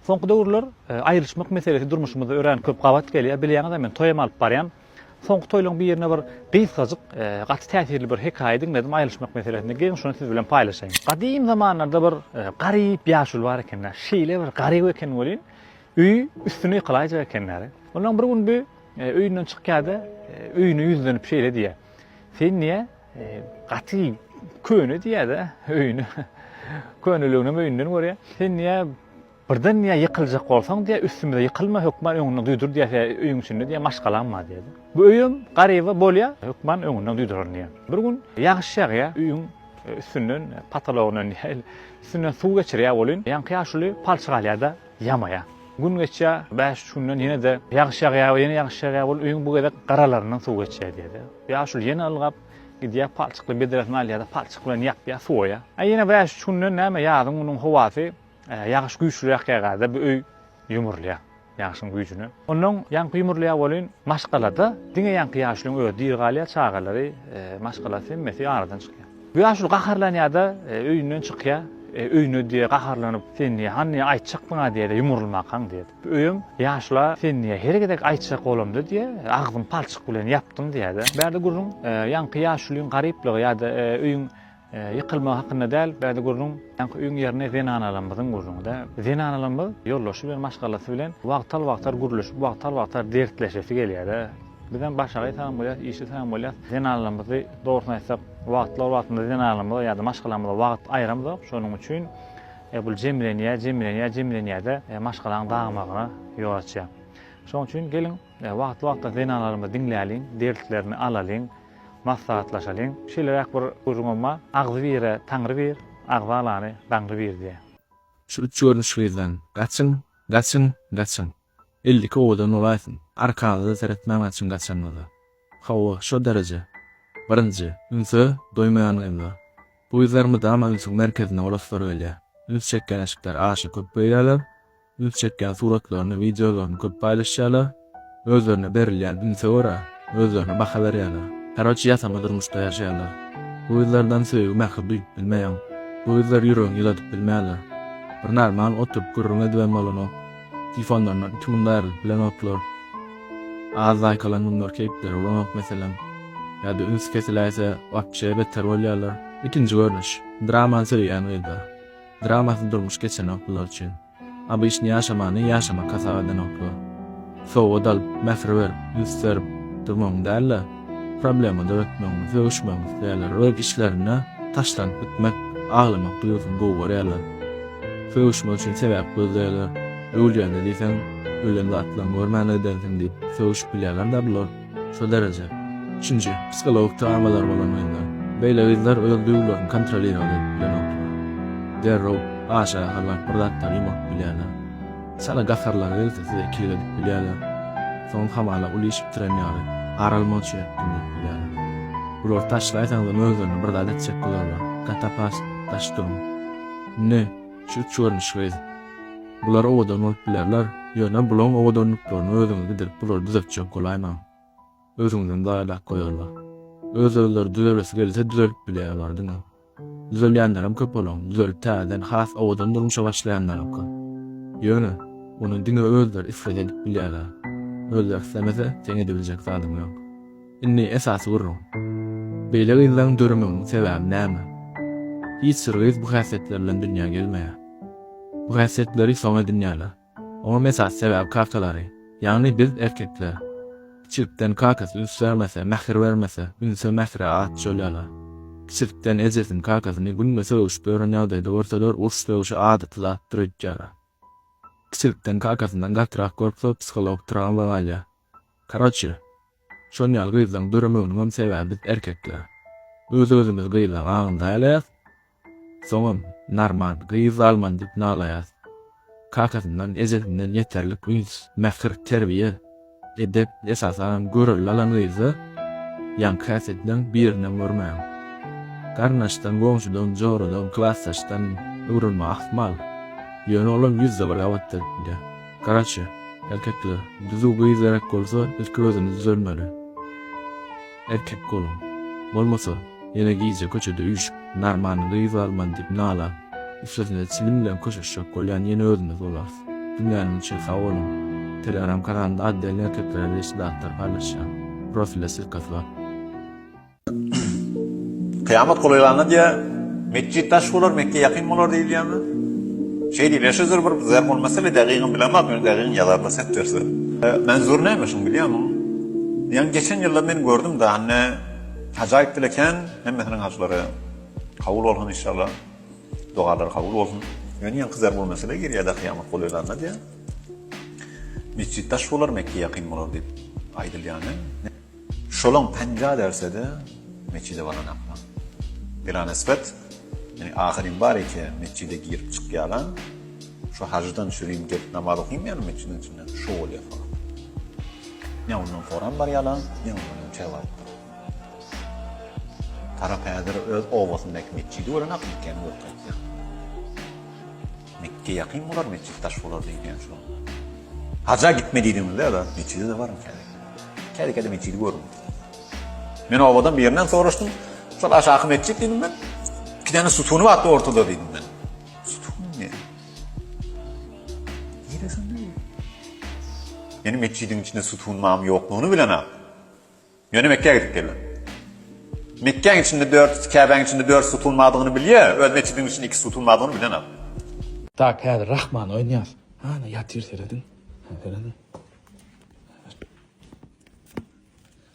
Soňky döwürler aýrylyşmak meselesi durmuşymyzda örän köp gabat gelýär. Bilýäňiz-ä men toýam alyp barýan. Soňky toýlaryň birinde bir gysgajyk, gaty täsirli bir hekaýa diňledim aýrylyşmak meselesinde. Geliň şony siz bilen paýlaşaýyn. Gadym zamanlarda bir garyp ýaşuly bar eken-dä. Şeýle bir garyp eken welin, öýi üstüne ýykylaýjak eken-dä. Ondan bir gün bu öýünden çykýar-da, öýüne ýüzlenip şeýle diýýär. Sen diýýär, gaty köne diýýär-de, öýüne. Köneliginem öýünden görýär. Sen diýýär, birden diýýär ýykyljak bolsaň diýýär, üstümize ýykylma, hökman öňünden duýdur diýýär, sebäbi öýüň içinde diýýär maşgalaň bar diýýär. Bu öýem garyba bolýar, hökman öňünden duýduraryn diýýär. Bir gün ýagyş ýagýar, öýüň üstünden, potologyndan diýýär, üstünden suw geçirýär welin, ýaňky ýaşuly palçyk alýar-da, ýamaýar. Gün geçýär, bäş-üç günden ýene-de ýagyş ýagýar, ýene ýagyş ýagýar, ol öýüň bu gezek garalaryndan suw geçýär diýýär. Ýaşuly ýene ylgap gidýär, palçykly bedresini alýar-da, palçyk bilen ýapýar, suwaýar. A ýene bäş-üç günden näme, ýazyň günüň howasy, ýagyş güýçli ýagýar-da, bu öý ýumrulýar ýagşyň güýjüne. Onnoň ýaňky ýumrulýar welin, maşgalada diňe ýaňky ýaşulyň özi diri galýar, çagalary, maşgalasy hemmesi aradan çykýar. Bu ýaşuly gaharlanýar-da, öýünden çykýar. Öýüne diýýär, gaharlanyp, Sen diýýär, hany diýýär, aýtjak maňa diýýär-de, ýumrulmakaň diýýär. Bu öýem ýaşula, Sen diýýär, her gezek aýtjak bolamda diýýär, agzymy palçyk bilen ýapdyň diýýär-de. Bärde gürrüň ýaňky ýaşulyň garyplygy ýa-da öýüň ýykylmagy hakynda däl, bärde gürrüň ýaňky öýüň ýerine zenanalarymyzyň gürrüňi-de. Zenanalarymyz ýoldaşy bilen, maşgalasy bilen wagtal-wagtal gürleşip, wagtal-wagtal dertleşesi gelýär-de. Bizem başagaý sagan bolýas, işli sagan bolýas. Zenanlarymyzy dogrusyny aýtsak, wagtlar-wagtynda zenanlarymyza ýa-da maşgalamyza wagt aýramzok. Şonuň üçin bul jemlenýär, jemlenýär, jemlenýär-de, maşgalaň dagamagyna ýol açýar. Şonuň üçin geliň, wagtly-wagtdan zenanlarymyzy diňläliň, dertlerini alalyň, maslahatlaşalyň. Şeýleräk bir gürrüňem bar, Agzy bire Taňry bir, agzy alany Daňry bir diýýär. Şu üç görnüş gyzdan gaçyň, gaçyň, gaçyň. 52 owadan bolaýsyn. Arkaňyza seretmäň gaçyň gaçanyňyza. Hawa, şo dereje. Birinji, ünse doýmaýan gyzlar. Bu gyzlar mydama ünsüň merkezinde bolaslary gelýär. Üns çekýän eşikleri aşa köp geýýärler. Üns çekýän suratlaryny, wideolaryny köp paýlaşýarlar. Özlerine berilýän ünse görä, özlerine baha berýärler. Karoçi ýasama durmuşda ýaşaýarlar. Bu gyzlardan söýgi, mähir duýup bilmeýäň. Bu gyzlar ýüregiňi ýyladyp bilmeýärler. Bir normal oturyp gürrüň edibem bolanok. Telefonlaryndan iki günde aýrylyp bilenoklar. Az laýk alan günler keýpleri bolanok meselem. Ýa-da üns kesiläýse wapşe beter bolýarlar. Ikinji görnüş, dramany söýýän gyzlar. Dramasyz durmuş geçenok bular üçin. Obyçny ýaşamany ýaşamak hasap edenoklar. Sowgat alyp, mähir berip, üns berip durmagyň däl-de, problema döretmegiňi, sögüşmegiňi isleýärler. Öz işlerinde taşlanyp gitmek, aglamak duýgusyny gowy görýärler. Sögüşmek üçin sebäp gözleýärler. Öwülýände diýseň, ölen zatlaryňy görmän edensiň diýip sögüşip bilýärler-dä bular. Şo dereje. Üçünji, psihologik trawmalary bolan gyzlar. Beýle gyzlar öz duýgularyny kontrolirowat edip bilenoklar. Derrew aşa gaharlanyp bir zatlary ýumrup bilýärler. Çala gaharlary gelse size ikilik edip bilýärler. Soň hamala uly iş bitiren ýaly, ar almak üçin etdim diýip bilýärler. Bulary taşlaýsaňyzam özlerine bir zat etjek bolarlar. Gatapas, daş duruň. Indi, şu üç görnüş gyz. Bular owadan bolup bilerler, ýöne bulaň owadanlyklaryny özüňiz gidirip bulary düzetjek bolaýmaň. Özüňizden zaýalap goýarlar. Öz-özleri düzelesi gelse düzelip bilýärler diňe. Düzelýänlerem köp olaň, düzelip täzeden has owadan durmuşa başlaýanlaram köp. Ýöne, ony diňe özleri islese edip bilýärler. Özleri islemese, seň edebiljek zadyň ýok. Indi esasy gürrüň. Beýle gyzlaryň döremeginiň sebäbi näme? Hiç bir gyz bu häsiýetler bilen dünýä gelmeýär. Bu häsiýetleri soň edinýärler. Oňam esasy sebäbi kakalary. Ýagny biz erkekler. Kiçilikden kakasy üns bermese, mähir bermese, ünse mähire aç bolýarlar. Kiçilikden ejesini kakasyny günde sögüşip ýören ýagdaýda görseler uruş sögüşi adaty zatdyr öýtýärler. Kiçilikden kakasyndan gatyrak gorksa psihologik trawma galýar. Karoçe, şon ýaly gyzlaryň döremeginiňem sebäbi biz erkekler. Öz-özümizi gyzlaryň aňynda aýlaýas, soňam narman, gyz alman diýip nalaýas. Kakasyndan, ejesinden ýeterlik üns, mähir, terbiýe, edep, esasanam görelde alan gyzda ýaňky häsiýetleň birinem görmäň. Garyndaşdan, goňşudan, joradan, klasdaşdan öwrenmegi ahmal. Ýöne olam 101 gabat gelip bilýär. Karaçe, erkekler, düzüw gyz gerek bolsa, ilki özüňiz düzelmeli. Erkek boluň. Bolmasa, ýene gije köçede üýşüp, narmany gyz alman diýip nalap. Üstesine çilim bilen köşeşjek bolýan ýene özümiz bolarys. Diňläniň üçin sag boluň. Telegram kanalymda otdelny erkeklere degişli zatlar paýlaşýan. Profilde ssylkasy bar. Kyýamat golaýlanda diýýär, metjit daş bolar, Mekge ýakyn bolar diýilýärmi? Şeý diýilýär. Şu bir zergul mesele dagygyn bilemok, ýöne dagygyn ýazarlar set berse. Menzur näme şuny bilýärmiň? Ýaňy geçen ýylda men gördüm da, hany ajaýyp dil eken, hemmesiniň hajlary kabul bolsun inşallah. Dogalary kabul bolsun. Ýöne ýaňky zergul mesele girýär-de kyýamat golaýlanda diýýär. Metjit daş bolar, Mekge ýakyn bolar diýip aýdylýany. Şolaň penja dersede metjide baran akla. Bila nisbet, ýani ahyryn bar eke metjide girip çykýalan, şu hajdan çürim gelip namaz okymýan metjidiň içinde, şo bolýar soň. Ne ondan soran barýalan, ne ondan öňçä barypdyr. Tarap häzir öz obasyndaky metjidi görenak Mekgäni görüp gaýtýar. Mekge ýakyn bolar, metjit daş bolar diýilýän şo. Haja gitme diýdigiňizde da metjide-de baryň käde. Käde-käde metjidi görüň. Men obadan birinden soraşdym. Şol aşaky metjit diýdim men. Iki däne sutuny bardy ortada diýdim men. Sutun ne? Niresinde? Ýani metjidiň içinde sutun mam ýoklugyny bilenok. Ýöne Mekgä gidip geldim. Mekgäň içinde dört, Käbäň içinde dört sutun bardygyny bilýär, öz metjidiň içinde iki sutun bardygyny bilenok. Tak häzir Rahman oýnaýas. Ana ýatyr serediň. Serediň.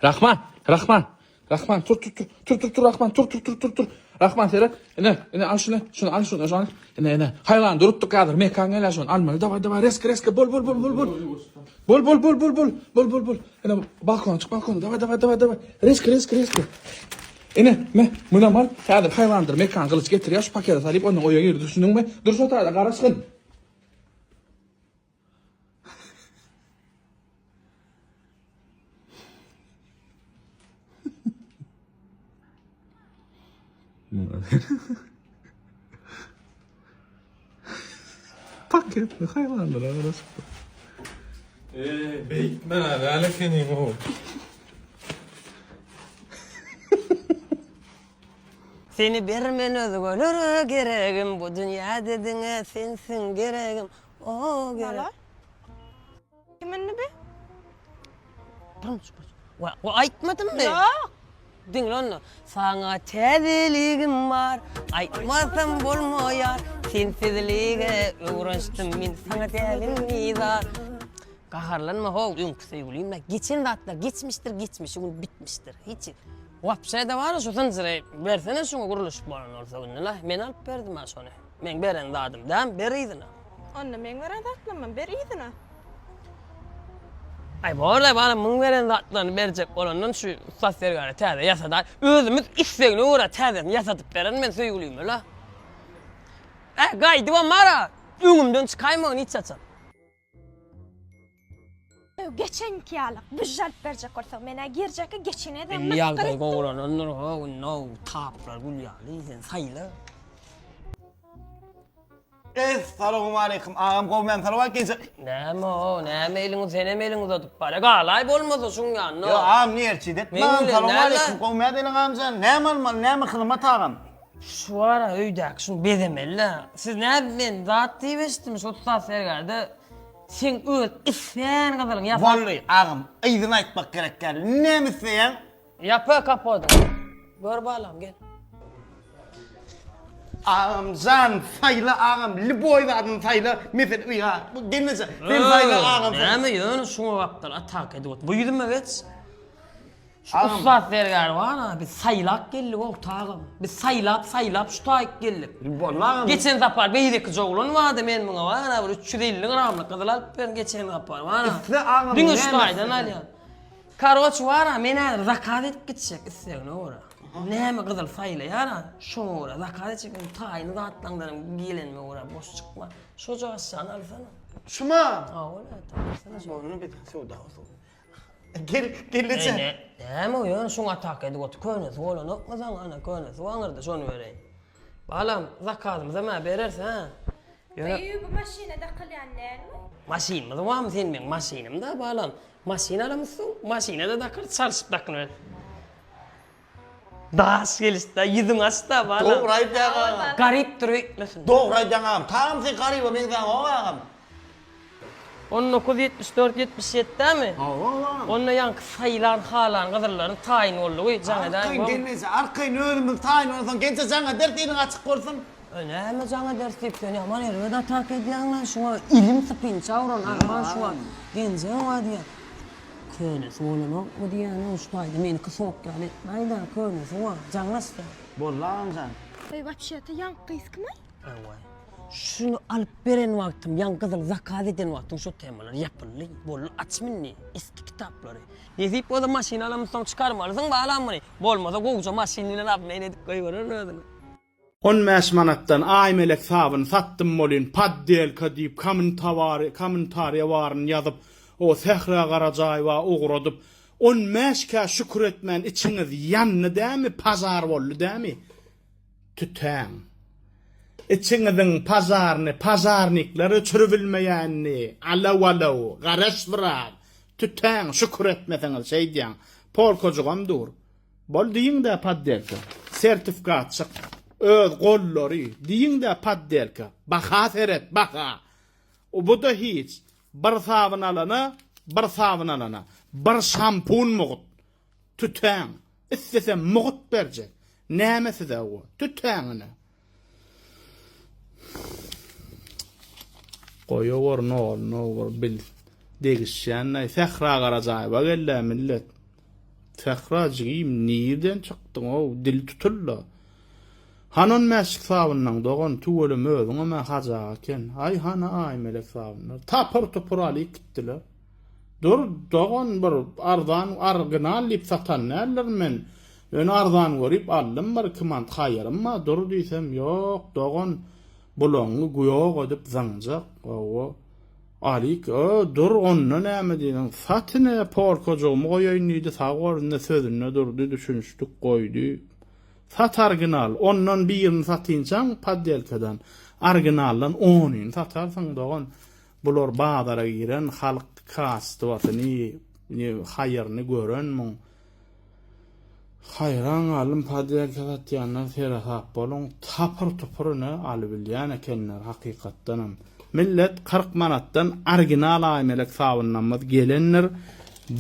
Rahman, Rahman. Rahman tur tur tur tur tur tur Rahman tur tur tur tur tur. Rahman seret. Ine, ine al şuny, şuny al şuny, şuny. Ine, ine. Haýwan durupdyk häzir. Mekan gelýär şuny almaly. Daway, daway, reska, reska. Bol, bol, bol, bol, bol. Bol, bol, bol, bol, bol. Bol, bol, bol. Ine balkona çyk, balkona. Daway, daway, daway, daway. Reska, reska, reska. Ine, me, munam al. Häzir haýwandyr Mekan gylyç getirýär, şu pakete salyp, ondan oýa gir, düşündiňmi? Dur şo taýda garaşgyn. Paketli haýwanlara garaşypdyr. Eee beýtmen-ä däl ekeniň-ow. Seni bermen özgelere geregim bu dünýäde diňe sensiň geregim o gerek. Bala. Kim indi bi? Birinji kurs. Wa, wa aýtmadymmy? Ýok. Diňle onda. Saňa täzeligim bar, aýtmasam bolmaýar. Sensizlige öwrenişdim men, saňa dälim nizar. Gaharlanma how, öňki söýgülim-ä. Geçen zatlar geçmişdir, geçmişi gün bitmişdir. Hiç Wapşe-de bar-a şu zynjyry bersene şuňa gurluşyk bolan bolsa indi-la. Men alyp berdim-ä şony. Meň beren zadym dämi, ber yzyna. Onda meň beren zatlarymam ber yzyna. Aý bor-la balam muň beren zatlaryny berjek bolandan şu ussat zergäre täze ýasadaý. Özümiz islegine görä täzesini ýasadyp bererin men söýgülime-la. Äh, gaýdybam bar-a, öňümden çykaýmagyn hiç haçan. Geçenki ýaly byžžy alyp berjek bolsaň men-ä girjekki geçene-de Indi ýagdaý gowulanandyr ho, indi o taplar gül ýaly, sen saýla. Essalawmaleýkim agam gowy men salawat gije. Näme o, näme eliňi senem eliňi uzadyp barýa. Galaý bolmasa şuň ýanyna. Ýok agam nirçi det. Meň bilen Salawmaleýkim gowy men eliň amjan. Näme almaly näme hyzmat agam. Şu ara öýdäki şuny bezemeli-dä. Siz nädip men zat diýip eşitdim şu ussat sergärde seň öz islän gyzylyňy ýasap. Boldy agam yzyny aýtmak gerek däl. Näme isleýäň? Ýapa kapody. Gör balam gel. Agamjan saýla agam lýuboý zadyny saýla mesele ýa bu gelneje sen saýla agam Näme ýöne şuňa gapdal ataka edip otur. Bu ýüzüme geç. Şu ussat zergär bar-a biz saýlap geldik ortagam. Biz saýlap saýlap şu taýyk geldik. Boldy agam. Geçen sapar beýleki oglan bardy men muňa bar-a bir 350 gramlyk gyzyl alyp berdim geçen sapar bar-a. Isle agam. Diňe şu taýdan alýan. Karoç wara men häzir zakaz edip gitjek islegine görä. Näme gyzyl saýlaýara şoňa görä zakaz etjek men taýyny zatlaňdanam gelenime görä boş çykma. Şojagaşjany alsana. Şuma? Hawa nätdi alsana şony. Bolny bir söwda bolsun. Gel gelneje. Näme o ýöne şuňa ataka edip otur könesi bolanokmy saňa ana könesi aňyrda şony bereýin. Balam zakazymyzam-a bereris hä. Ýöne. Öý bu maşyna dakylýan dälmi? Maşynymyz barmy sen meň maşynym-da balam. Maşyn alamyzsoň maşyna-da dakar çalşyp dakynyber. Daş gelişde ýüzüň aç-da balam. Dogry aýdýaň agam. Garypdyr öýtmesin. Dogry aýdýaň agam. Tagam sen garyba meňzäňok agam. 19 74 77 dämi? Hawa agam. Onda ýaňky saýlan halan gyzyllaryň taýyn boldugy jaň edäý. Arkaýyn gelneje arkaýyn özümiz taýyn bolansoň gelje jaň ederis iliň açyk bolsun. E näme jaň ederis diýip sen ýaman erbet ataka edýäň-le şuňa ilim sypynça uran arman şuňa genjeň bar diýýän. Könesi bolanokmy diýýän-ow şu taýda meniki sok ýaly etmäý-dä könesi bar jaňlaş sen. Boldy agamjan. Eý wapşeta ýaňky gyz kim-aý? Ewaý. Şuny alyp beren wagtym ýaňky gyzyl zakaz eden wagtym şo temalar ýapyldy. Boldy açma indi eski kitaplary. Nesip bolsa maşyn alamyzsoň çykarmalysyň balam muny. Bolmasa gowja maşyn bilen obmen edip goýbererin özüňi. On bäş manatdan Aýmelek sabyn satdym bolyn poddelka diýip kommentawary kommentariýa baryny ýazyp o Sähra Garajaýewa ugradyp on bäşkä şükür etmän içiňiz ýandy dämi pažar boldy dämi tütäň içiňiziň pažaryny pažarnikler öçüribilmeýänini alow alow garaş biraz tütäň şükür etmeseňiz şeýdýäň polkajygam dur. Bol diýiň-dä poddelka. Sertifikatjyk. Öz gollary. Diýiň-dä poddelka. Baha seret, baha. Bu-da hiç. Bir sabyn alana, bir sabyn alana. Bir şampun mugt. Tütäň. Islesem mugt berjek. Näme size o? Tütäň ine. Goýawor nol-no bir bil. Degişýän-aý. Sähra Garajaýewa gel-dä millet. Sähra jigim nirden çykdyň-ow, dil tutulda. Hany on bäşlik sabynlaň dogan, tüweleme özüňem-ä Hajy aga eken. Aý hany Aýmelek sabynlar. Tapyr-tupur alyp gitdiler. Dur, dogan bir arzan original diýip satan däldirin men. Ýöne arzan görüp aldym bir iki mant haýyrym bar, dur diýsem, ýok, dogan, bulaňy ýok edip zyňjak. Hawa. Alik, Ö, dur, onda näme diýdiň? Sat ine, polkajygymy goýaýyn diýdi, sag bol, indi sözünde durdy, düşünişdik, goýdy. Sat original, ondan birini satynçaň, poddelkadan, originaldan onyny satarsyň, dogan. Bular bazara giren halk kastwasyny, haýyryny gören muň. Haýran galdym poddelka satýanlar seresap boluň tapyr tupur ine alybilýän ekenler hakykatdanam. Millet 40 manatdan original Aýmelek sabynlamyz gelendir.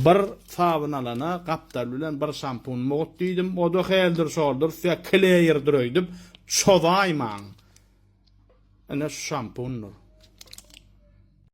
Bir sabyn alana gapdal bilen bir şampun mugt diýdim. O-da heldir şoldur size kleýirdir öýdüp çozaýmaň. Ine şu şampundyr.